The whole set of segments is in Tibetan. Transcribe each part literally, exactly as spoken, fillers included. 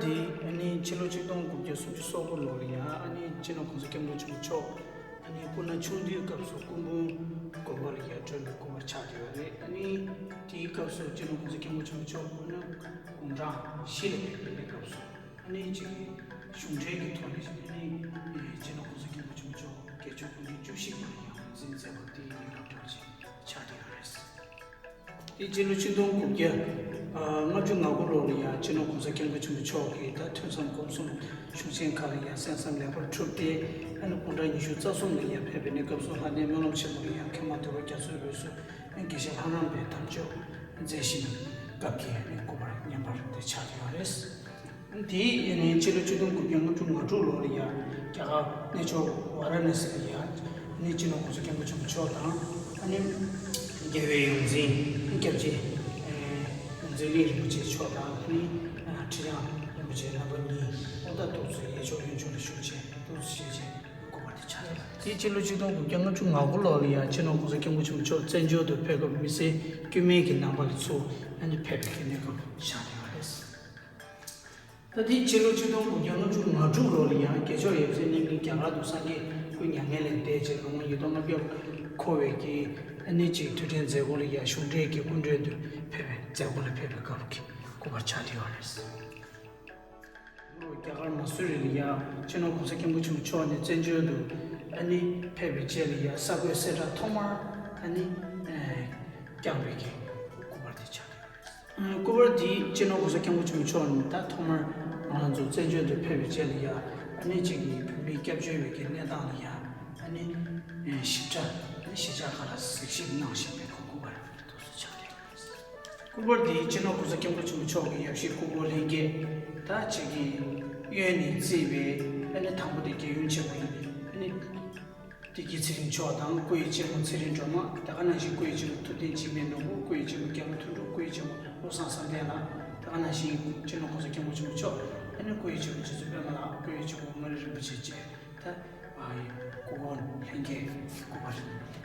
དེ་ཨ་ནི་ཕྱི་ལོ་ཆིག་སྟོང་དགུ་བརྒྱ་སུམ་ཅུ་སོ་དགུ་ལོ་ལ་ཡང་ཨ་ནི་སྤྱི་ནོར་༸གོང་ས་༸སྐྱབས་མགོན་ཆེན་པོ་མཆོག་ཨ་ནི་སྐུ་ན་ཆུང་དུས་སྐབས་སུ་སྐུ་འབུམ་དགོན་པ་ལ་ཡང་བགྲོད་པའི་སྐུ་པར་ཆགས་བསྡད་པ་རེད། ཨ་ནི་དེའི་སྐབས་སུ་སྤྱི་ནོར་༸གོང་ས་༸སྐྱབས་མགོན་ཆེན་པོ་མཆོག་སྐུ་ན་དགུང་གྲངས་བཞི་ལ་ཕེབས་པའི་སྐབས་སུ་ཨ་ནི་ཅིག་གཞུང་འབྲེལ་གྱི་ཐོག་ནས་ཨ་ནི་སྤྱི་ནོར་༸གོང་ས་༸སྐྱབས་མགོན་ཆེན་པོ་མཆོག་དགེ་ཆོས་སྐུ་ཕྲེང་བཅུ་བཞི་པ་ལ་ཡང་ངོས་འཛིན་མཛད་པ་དེ་ཡི་སྐབས་འགྲོ་ཆེད་ཆགས་བསྡད་ཡོད་རེད། དེ་སྤྱི་ལོ་ཆིག་སྟོང་དགུ་བརྒྱ་ལྔ་བཅུ་ང་དགུ་ལོ་ལ་ཡང་སྤྱི་ནོར་༸གོང་ས་༸སྐྱབས་མགོན་ཆེན་པོ་མཆོག་གིས་ད་ཐོས་བསམ་སྒོམ་གསུམ་གཞུང་ཆེན་ཁག་ལ་ཡང་གསན་བསམ་ལེགས་པར་གྲུབ་སྟེ་ཨ་ནི་སྐུ་ཕྲེང་ཉི་ཤུ་རྩ་གསུམ་ལ་ཡང་ཕེབས་པའི་གནས་སྐབས་སུ་ལྷ་ལྡན་སྨོན་ལམ་ཆེན་མོ་ལ་ཡང་མཁན་མ་དོལ་པོ་རྒྱ་མཚོའི་དབུས་སུ་དགེ་བཤེས་ལྷ་རམས་པའི་དམ་ཆོས་མཛད་བཞིན་པའི་སྐབས་ཀྱི་ཨ་ནི་སྐུ་པར་བརྙན་པར་དེ་ཆགས་ཡོད་རེད། དེའི་ནས་ཕྱི་ལོ་ཆིག་སྟོང་དགུ་བརྒྱ་ལྔ་བཅུ་ང་དྲུག་ལོ་ལ་ཡང་རྒྱ་གར་གནས་མཆོག་ཝཱ་ར་ཎ་སི་ལ་ཡང་ནི་སྤྱི་ནོར་༸གོང་ས་༸སྐྱབས་མགོན་ཆེན་པོ་མཆོག་དང་ཨ་ནི་རྒྱལ་བའི་ཡོངས་འཛིན་སྐྱབས་རྗེ་ཡོངས་འཛིན་གླིང་རིན་པོ་ཆེ་མཆོག་དང་ཨ་ནི་ཁྲི་བྱང་རིན་པོ་ཆེ་རྣམ་པ་གཉིས་ཨོ་ད་ཏོག་ཙམ་ཡེ་མཆོག་གཡོན་ཕྱོགས་ལ་བཞུགས་བྱས་ཏོག་ཙམ་བཞུགས་བྱས་སྐུ་པར་དེ་ཆགས་ཡོད་པ་རེད། དེའི་ཕྱི་ལོ་ཆིག་སྟོང་དགུ་བརྒྱ་ལྔ་བཅུ་ང་དགུ་ལོ་ལ་ཡང་སྤྱི་ནོར་༸གོང་ས་༸སྐྱབས་མགོན་ཆེན་པོ་མཆོག་བཙན་བྱོལ་དུ་ཕེབས་སྐབས་མི་སེར་དཀྱུས་མའི་གི་རྣམ་པ་ལ་ཚུར་ཨ་ནི་ཕེབས་པའི་གི་གནས་སྐབས་ཆགས་ཡོད་པ་རེད། ད་ལྟའི་ཕྱི་ལོ་ཆིག་སྟོང་དགུ་བརྒྱ་ལྔ་བཅུ་ང་དྲུག་ལོ་ལ་ཡང་རྒྱལ་མཆོག་ཡབ་སྲས་རྣམ་གཉིས་རྒྱ་གར་དུ་སངས་རྒྱས་སྐུ་མྱ་ངན་ལས་འདས་རྗེས་ལོ་ངོ་ཉིས་སྟོང་ལྔ་བརྒྱ་འཁོར་བའི་གི་ཨ་ནི་ཅིག་ཐུགས་དྲན་མཛད་སྒོ་ལ་ཡང་གཞུང་འབྲེལ་གྱི་སྐུ་མགྲོན་དུ་ཕེབས་པའི་མཛད་སྒོ་ལ་ཕེབས་པའི་སྐབས་ཀྱི་སྐུ་པར་ཆགས་བསྡད་ཡོད་རེད། རྒྱ་གར་མ་སུ་རི་ལ་ཡང་སྤྱི་ནོར་༸གོང་ས་༸སྐྱབས་མགོན་ཆེན་པོ་མཆོག་ནས་བཙན་བྱོལ་དུ་ཨ་ནི་ཕེབས་པའི་རྗེས་ལ་ཡང་ས་བགོས་གསལ་བསྒྲགས་ཐོག་མར་ཨ་ནི་བསྐྱངས་པའི་གི་སྐུ་པར་དེ་ཆགས་ཡོད་རེད། སྐུ་པར་འདིས་སྤྱི་ནོར་༸གོང་ས་༸སྐྱབས་མགོན་ཆེན་པོ་མཆོག་ནས་ད་ཐོག་མར་ང་རང་ཚོ་བཙན་བྱོལ་དུ་ཕེབས་པའི་རྗེས་ལ་ཡང་ཨ་ནི་གཅིག་གི་བོད་མིའི་སྐྱབས་བཅོལ་བའི་གི་གནས་སྟངས་ལ་ཡང་ཨ་ནི་ཞིབ་ཕྲ་ཨ་ནི་ཞིབ་ཆ་ག་ལ་གཟིགས་ཞིབ་གནང་བཞིན་པའི་གི་སྐུ་པར་དེ་ཚོ་ཆགས་ཡོད་རེད། སྐུ་པར་འདིས་སྤྱི་ནོར་༸གོང་ས་༸སྐྱབས་མགོན་ཆེན་པོ་མཆོག་གི་ཡབ་གཞིས་སྐུ་འཁོར་ལྷན་རྒྱས་ད་གཅིག་གི་གཡོན་ནས་བརྩིས་པའི་ཨ་ནི་དང་པོ་དེ་རྒྱལ་ཡུམ་ཆེན་པོ་ཡིན། ཨ་ནི་བདེ་སྐྱིད་ཚེ་རིང་མཆོག་དང་སྐུ་ཡི་གཅེན་མོ་ཚེ་རིང་སྒྲོལ་མ། དེ་ག་ནང་བཞིན་སྐུ་ཡི་གཅེན་མོ་ཐུབ་བསྟན་འཇིགས་མེད་ནོར་བུ། སྐུ་ཡི་གཅེན་མོ་རྒྱལ་མོ་ཐུགས་སྒྲུབ། སྐུ་ཡི་གཅེན་མོ་བློ་བཟང་བསམ་གཏན་ལགས། དེ་ག་ནང་བཞིན་སྤྱི་ནོར་༸གོང་ས་༸སྐྱབས་མགོན་ཆེན་པོ་མཆོག་ཨ་ནི་སྐུ་ཡི་གཅེན་མོ་རྗེ་བཙུན་པད་མ་ལགས། སྐུ་ཡི་གཅེན་མོ་མངའ་རིས་རིན་པོ་ཆེ་བཅས་ད་ཨ་ཡི་སྐུ་འཁོར་ལྷན་རྒྱས་སྐུ་པར་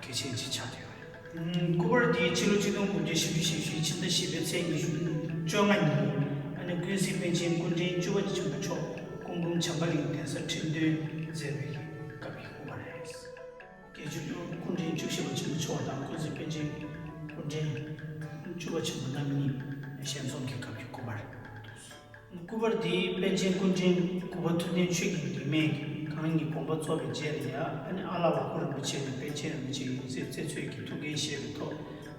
གལ་ཆེན་ཅིག་ཆགས་ཡོད་རེད། སྐུ་པར་འདིའི་ཕྱི་ལོ་ཆིག་སྟོང་དགུ་བརྒྱ་བཞི་བཅུ་ཞེ་བཞི་ཕྱི་ཟླ་བཞི་པའི་ཚེས་ཉི་ཤུ་བཅོ་ལྔ་ཉིན་ཨ་ནི་ཀུན་གཟིགས་པཎ་ཆེན་སྐུ་ཕྲེང་བཅུ་པ་ཆེན་པོ་མཆོག་སྐུ་འབུམ་བྱམས་པ་གླིང་གདན་ས་ཁྲི་འདོན་མཛད་པའི་སྐབས་ཀྱི་སྐུ་པར་རེད། དགེ་བཅུ་སྐུ་ཕྲེང་བཅུ་བཞི་པ་ཆེན་པོ་མཆོག་དང་ཀུན་གཟིགས་པཎ་ཆེན་སྐུ་ཕྲེང་བཅུ་པ་ཆེན་པོ་རྣམ་གཉིས་ཞལ་འཛོམས་ཀྱི་སྐབས་ཀྱི་སྐུ་པར། སྐུ་པར་འདིའི་པཎ་ཆེན་སྐུ་ཕྲེང་དགུ་པ་ཐུབ་བསྟན་ཆོས་ཀྱི་ཉི་མས་གང་ཉིད་དགོངས་པ་རྫོགས་པའི་རྗེས་ལ་ཡང་ཨ་ནི་ཨ་ལགས་ཝ་ཀོ་རིན་པོ་ཆེ་ནས་པཎ་ཆེན་རིན་པོ་ཆེའི་ཡང་སྲིད་རྩེ་ཚོས་ཀྱི་ཐུགས་འགན་བཞེས་པའི་ཐོག་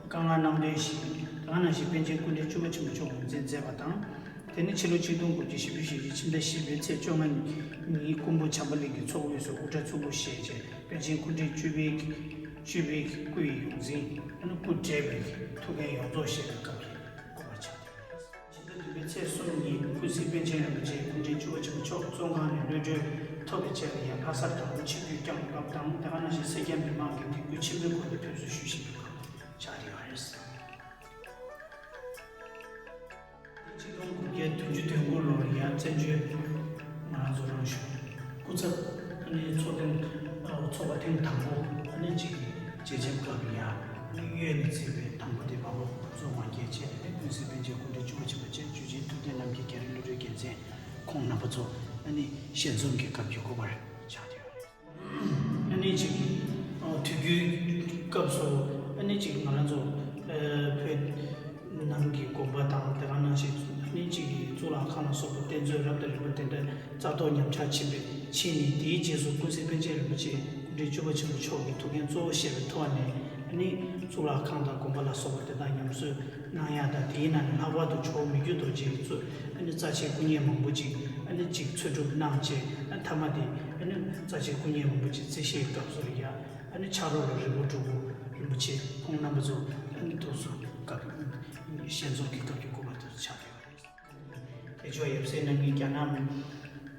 བཀའ་མངགས་གནང་དོན་བཞིན་དེ་ག་ནང་བཞིན་པཎ་ཆེན་སྐུ་ཕྲེང་བཅུ་པ་ཆེན་པོ་མཆོག་ངོས་འཛིན་མཛད་པ་དང་། དེ་ནི་ཕྱི་ལོ་ཆིག་སྟོང་དགུ་བརྒྱ་བཞི་བཅུ་ཞེ་བཞི་ཕྱི་ཟླ་བཞི་པའི་ཚེས་བཅོ་ལྔ་ཉིན་སྐུ་འབུམ་བྱམས་པ་གླིང་གི་ཚོགས་དབུས་སུ་དབུ་སྐྲ་གཙུག་ཕུད་བཞེས་རྗེས་པཎ་ཆེན་སྐུ་ཕྲེང་བཅུ་པའི་བཅུ་པའི་སྐུ་ཡི་ཡོངས་འཛིན་ཨ་ནི་སྐུ་བགྲེས་པའི་ཐུགས་འགན་ཡོངས་རྫོགས་བཞེས་པའི་སྐབས་ཀྱི་སྐུ་པར་ཆགས་ཏེ། ཕྱི་ཟླ་བདུན་པའི་ཚེས་གསུམ་ཉིན་ཀུན་གཟིགས་པཎ་ཆེན་རིན་པོ་ཆེ་སྐུ་ཕྲེང་བཅུ་པ་ཆེན་པོ་མཆོག་བཙོན་ཁང་ནས་གློད་གྲོལ་ཐོབ་པའི་རྗེས་ལ་ཡང་ལྷ་སར་དང་པོ་ཆིབས་བསྒྱུར་བསྐྱངས་པ་དང་དེ་ག་ནང་བཞིན་སེར་སྐྱ་མི་མང་གི་དད་གུས་ཆེན་པོའི་སྒོ་ནས་ཕེབས་བསུ་ཞུས་བཞིན་པའི་སྐབས་ཆགས་ཡོད་རེད། ཆིག་སྟོང་དགུ་བརྒྱ་བདུན་ཅུ་དོན་དགུ་ལོར་ཡང་བཙན་བྱོལ་ང་རང་ཚོ་རང་གཞུང་སྐུ་ཚབ་ཨ་ནི་ཚོགས་ཐེངས་ཚོགས་པ་ཐེངས་དང་པོ་ཨ་ནི་གཅིག་གི་བཅའ་ཁྲིམས་སྐབས་ལ་ཡང་ཨ་ནི་གཡོན་ནས་བརྩིས་པའི་དང་པོ་དེ་བ་བོ་བུ་ཚོ་དབང་རྒྱལ་བཅས་ཨ་ནི་ཀུན་གཟིགས་པཎ་ཆེན་སྐུ་ཕྲེང་བཅུ་པ་ཆེན་པོ་བཅས་ཇུས་ཆེན་ཐུབ་བསྟན་རྣམ་རྒྱལ་རྒྱ་རི་བློ་གྲོས་རྒྱལ་མཚན་ཁོང་རྣམ་པ་ཚོ་ཨ་ནི་ཞལ་འཛོམས་ཀྱི་སྐབས་ཀྱི་སྐུ་པར་ཆགས་ཡོད་རེད། ཨ་ནི་གཅིག་གི་དུས་རྒྱུན་སྐབས་སུ་ཨ་ནི་གཅིག་ང་རང་ཚོ་བོད་ནང་གི་དགོན་པ་དང་དེ་ག་ནང་བཞིན་ཨ་ནི་གཅིག་གི་གཙུག་ལག་ཁང་ལ་སོགས་པ་རྟེན་མཛོད་རབ་དང་རིམ་པ་དེ་འདྲ་རྩ་གཏོར་ཉམས་ཆག་ཕྱིན་པའི་ཕྱིན་ནས་དེའི་རྗེས་སུ་ཀུན་གཟིགས་པཎ་ཆེན་རིན་པོ་ཆེ་སྐུ་ཕྲེང་བཅུ་པ་ཆེན་པོ་མཆོག་གིས་ཐུགས་འགན་གཙོ་བོ་བཞེས་པའི་ཐོག་ནས་ཨ་ནི་གཙུག་ལག་ཁང་དང་དགོན་པ་ལ་སོགས་པ་དེ་དག་ཉམས་གསོ་གནང་ཡག་དང་དེའི་ནང་ནས་ལྷག་པར་དུ་ཇོ་བོ་མི་བསྐྱོད་རྡོ་རྗེ་གཙོས་ཨ་ནི་རྩ་ཆེའི་སྐུ་བརྙན་མང་པོ་ཅིག་ཨ་ནི་ཅིག་འཚོལ་སྒྲུབ་གནང་བྱས་ཨ་མཐའ་མ་དེ་ཨ་ནི་རྩ་ཆེའི་སྐུ་བརྙན་མང་པོ་ཅིག་རྩིས་བཞེས་སྐབས་སུ་ཡང་ཨ་ནི་ཕྱག་རོགས་ལ་རིལ་བུ་སྒྲུབ་པོ་རིན་པོ་ཆེ་ཁོང་རྣམ་པ་ཚོ་ཨ་ནི་ཐུགས་སུ་སྐབས་ཞལ་འཛོམས་ཀྱི་སྐབས་ཀྱི་སྐུ་པར་དུ་ཆགས་ཡོད་རེད། དེ་ཕྱོགས་ཡབ་སྲས་རྣམ་གཉིས་རྒྱ་ནག་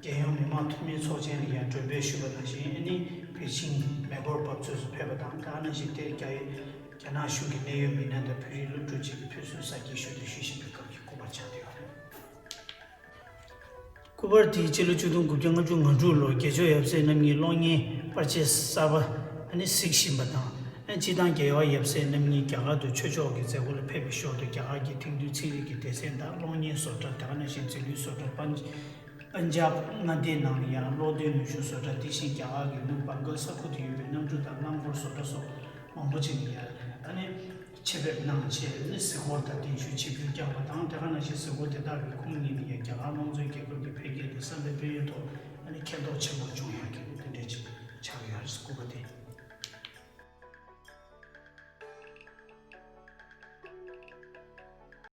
རྒྱལ་ཡོངས་མི་དམངས་འཐུས་མིའི་ཚོགས་ཆེན་ལ་ཡང་མགྲོན་འབོད་ཞུས་པ་ནང་བཞིན་ཨ་ནི་པེ་ཅིང་མེ་འཁོར་འབབ་ཚོགས་སུ་ཕེབས་པ་དང་ད་ག་ནང་བཞིན་དེར་རྒྱ་རྒྱ་ནག་གཞུང་གི་གནད་ཡོད་མི་སྣ་དང་བོད་རིགས་སློབ་ཕྲུག་ཅིག་གིས་ཕེབས་བསུའི་གཟའ་སྐྱིལ་ཞུ་གཏུག་ཞུ་བཞིན་པའི་སྐབས་ཀྱི་སྐུ་པར་ཆགས་བསྡད་ཡོད་རེད། སྐུ་པར་དེའི་སྤྱི་ལོ་ཆིག་སྟོང་དགུ་བརྒྱ་ལྔ་བཅུ་ང་དྲུག་ལོར་རྒྱལ་མཆོག་ཡབ་སྲས་རྣམ་གཉིས་གློག་བརྙན་པར་ཆས་གསར་པ་ཨ་ནི་གཟིགས་བཞིན་པ་དང་ སྤྱི་བཏང་རྒྱལ་བ་ཡབ་སྲས་རྣམ་གཉིས་རྒྱ་གར་དུ་ཆོས་ཕྱོགས་ཀྱི་མཛད་སྒོ་ལ་ཕེབས་པའི་ཞོར་དུ་རྒྱ་གར་གྱི་ཐེག་མདུན་ཚན་རིག་གི་སྡེ་ཚན་དང་གློག་བརྙན་བཟོ་གྲྭ། དེ་ག་ནང་བཞིན་རྫས་ལུད་བཟོ་གྲྭ། པན་པན་ཇབ་མངའ་སྡེའི་ནང་ལ་ཡང་གློག་རྡུལ་ནུས་ཤུགས་བཟོ་གྲྭ། དེ་བཞིན་རྒྱ་གར་གྱི་ལུང་བཱ་གལ་ས་ཁུལ་དུ་ཡོད་པའི་གནམ་གྲུ་དང་རླངས་འཁོར་བཟོ་གྲྭ་སོགས་མང་པོ་ཅིག་ནས་ཡང་ཨ་ནི་ཆེད་ཕེབས་གནང་བྱས་ནས་གཟིགས་སྐོར་དང་གདན་ཞུ་ཆིབས་བསྒྱུར་བསྐྱངས་པ་དང་། དེ་ག་ནང་བཞིན་གཟིགས་སྐོར་དེ་དག་གིས་ཁོང་ཉིད་ནས་ཡང་རྒྱ་གར་དམངས་གཙོའི་རྒྱལ་ཁབ་ཀྱི་འཕེལ་རྒྱས་དང་བསམ་པའི་དཔལ་ཡོན་ཐོག་ཨ་ནི་མཁྱེན་རྟོགས་ཆེན་པོ་བྱུང་ཡག་གི་དེ་འདྲའི་ཅིག་ཆགས་ཡོད་རེད། སྐུ་པར་དེ།